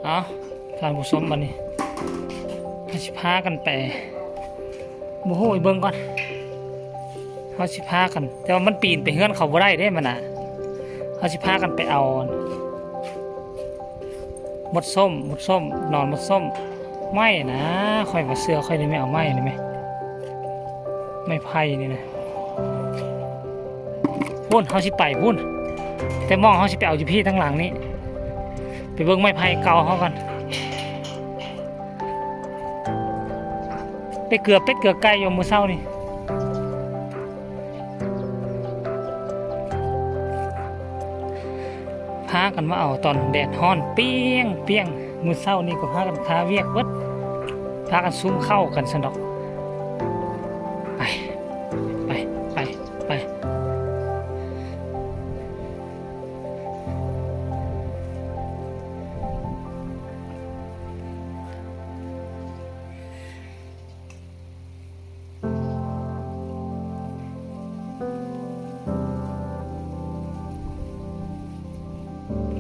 ເອົາ ທ່ານຜູ້ຊົມ ບັດນີ້ເຮົາຊິພາກັນໄປ ບໍ່ຮູ້ ໄປເບິ່ງກ່ອນ. ເຮົາຊິພາກັນ ແຕ່ວ່າມັນປີນໄປເຮືອນເຂົາບໍ່ໄດ້ເດ້ ມັນນະ. ເຮົາຊິພາກັນໄປເອົາ ໝົດສົ້ມ ໝົດສົ້ມ ໜອນໝົດສົ້ມ ໄມ້ນະ. ຂ້ອຍວ່າເຊື່ອຂ້ອຍນີ້ແມ່ ເອົາໄມ້ນີ້ແມ່ ໄມ້ໄຜ່ນີ້ນະ. ພຸ້ນ ເຮົາຊິໄປພຸ້ນ ແຕ່ໝ່ອງເຮົາຊິໄປເອົາຢູ່ພີ້ທາງຫຼັງນີ້ ໄປເບິ່ງໄມ້ໄຜ່ເກົ່າເຮົາກ່ອນ. ໄປເກືອເປັດເກືອໄກ່ຢູ່ມື້ເຊົ້ານີ້ ພາກັນມາເອົາຕອນແດດຮ້ອນປ່ຽງໆ. ມື້ເຊົ້ານີ້ກໍພາກັນຄາວຽກເບິດ ພາກັນຊຸມເຂົ້າກັນຊັ້ນດອກ. ໄປ ໄປ ໄປ ໄປ.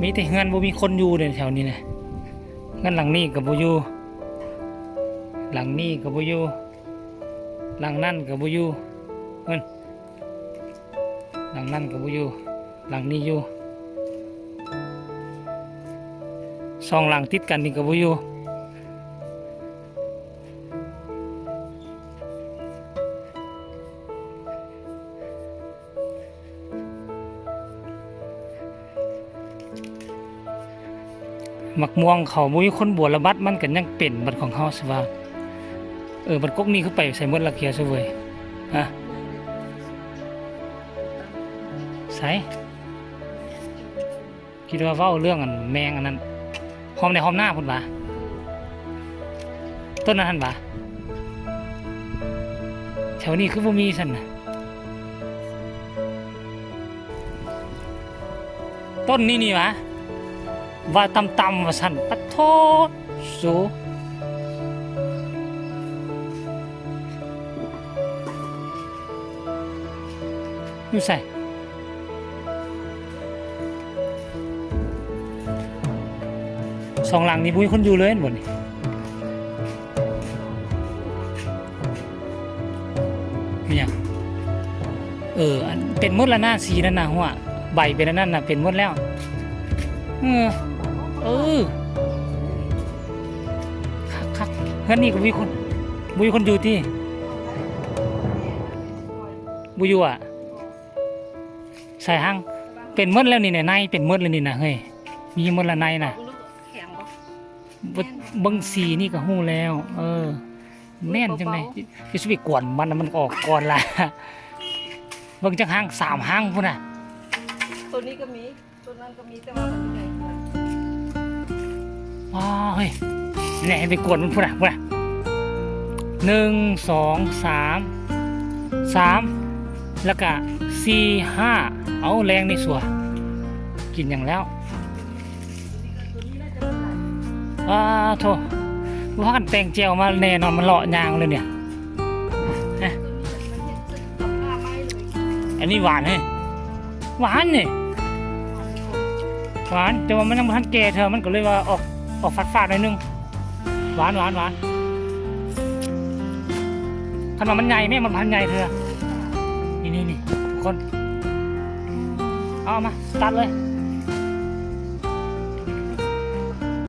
ມີແຕ່ເຮືອນບໍ່ມີຄົນຢູ່ເດ້ແຖວນີ້ນະ. ເຮືອນຫຼັງນີ້ກໍບໍ່ຢູ່ ຫຼັງນີ້ກໍບໍ່ຢູ່ ຫຼັງນັ້ນກໍບໍ່ຢູ່ ເອີ ຫຼັງນັ້ນກໍບໍ່ຢູ່ ຫຼັງນີ້ຢູ່ ສອງຫຼັງຕິດກັນນີ້ກໍບໍ່ຢູ່. ໝາກມ່ວງເຂົາບໍ່ມີຄົນບົວລະບັດ ມັນກໍຍັງເປັນບັດຂອງເຮົາຊະວ່າ. ເອີ ບັດກົກນີ້ຄືໄປໃສໝົດລະ ເຂຍສະເຫວີຍ ຮະ ໃສ? ຄິດວ່າເວົ້າເລື່ອງອັນແມງອັນນັ້ນ ຫອມໃນຫອມໜ້າພຸ້ນຫວາ ຕົ້ນນັ້ນຫັ້ນຫວາ. ແຖວນີ້ຄືບໍ່ມີຊັ້ນນະ ຕົ້ນນີ້ນີ້ຫວາ ວ່າຕ່ຳໆວ່າຊັ້ນ. ປະໂທດ ສູ ຢູ່ໃສ? ສອງຫຼັງນີ້ບໍ່ມີຄົນຢູ່ເລີຍແມ່ນບໍ່ນີ້? ມີຫຍັງ? ເອີ ອັນ ເປັນໝົດແລ້ວນະ ສີນັ້ນນະ ຫົວໃບເປັນອັນນັ້ນນະ ເປັນໝົດແລ້ວ. ເອີ ເອີ ຄັກໆ ເຮືອນນີ້ກໍບໍ່ມີຄົນ ບໍ່ມີຄົນຢູ່ຕິ? ບໍ່ຢູ່ອະ? ໃສ່ຫັ້ງ ເປັນໝົດແລ້ວນີ້ນະ ໃນເປັນໝົດແລ້ວນີ້ນະເຮີ້ຍ ມີໝົດລະໃນນະ. ເບິ່ງສີນີ້ກໍຮູ້ແລ້ວ ເອີ ແມ່ນຈັ່ງໃດ? ຊິໄປກວນມັນນະ ມັນອອກກ່ອນລະ. ເບິ່ງຈັກຮັ່ງ ສາມຮັ່ງພຸ້ນນະ. ໂຕນີ້ກໍມີ ໂຕນັ້ນກໍມີ ແຕ່ວ່າມັນໃຫຍ່ກວ່າ. ວ້າວ ເຮີ້ຍ ແນ່ ໃຫ້ໄປກວນມັນພຸ້ນນະ ພຸ້ນນະ ໜຶ່ງ ສອງ ສາມ ສາມ ແລ້ວກະ ສີ່ ຫ້າ. ເອົາ ແລງນີ້ສັວ ກິນຫຍັງແລ້ວ? ອ້າໂທ້ ພາກັນແຕ່ງແຈ່ວມາແນ່ນອນ ມັນເລາະຍ່າງເລີຍນີ້. ອັນນີ້ຫວານເຮີ້ຍ ຫວານນີ້ ຫວານ ແຕ່ວ່າມັນຍັງບໍ່ທັນແກ່ເທື່ອ ມັນກໍເລີຍວ່າອອກ ອອກຝາດໆໜ້ອຍໜຶ່ງ. ຫວານ ຫວານ ຫວານ. ຄັນວ່າມັນໃຫຍ່ແມ່ ມັນບໍ່ທັນໃຫຍ່ເທື່ອ. ນີ້ໆໆ ທຸກຄົນ ເອົາມາຕັດເລີຍ.